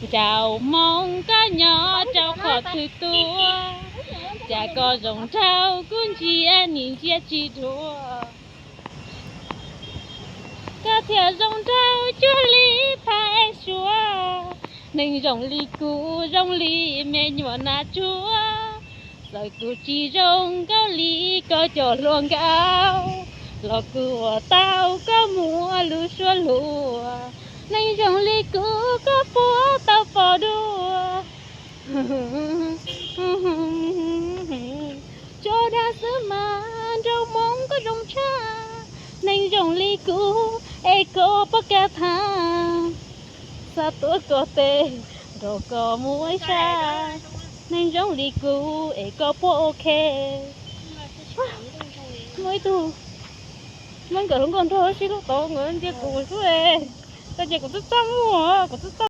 Ncaus moo koj nyob rau qhov twg tuaj, cas koj zoo nraug kuv ntsia nim ntsia tsis dua. Koj thiaj zoo nraug cuag li phab ej suav, neeg zoo li kuv zoo li me nyuam nas tsuag. Txawm kuv tsis zoo nkauj li koj cov hluas nkauj, los kuv ua tau koj muaj lub suab hluas. Neeg zoo li kuv koj puas tau pom dua? Tso dag xwb mas nraug Hmoob koj zoo tshaj, neeg zoo li kuv es koj puas kam tham? Xa tuaj koj tes nrog koj mus ib sab, neeg zoo li kuv es koj puas ok? Muaj ib tug, muaj nkawd lub nkauj nraug sib hlub tod nkawd ntsia kuv xwb. Koj ntsia kuv twb txaj muag, kuv twb txaj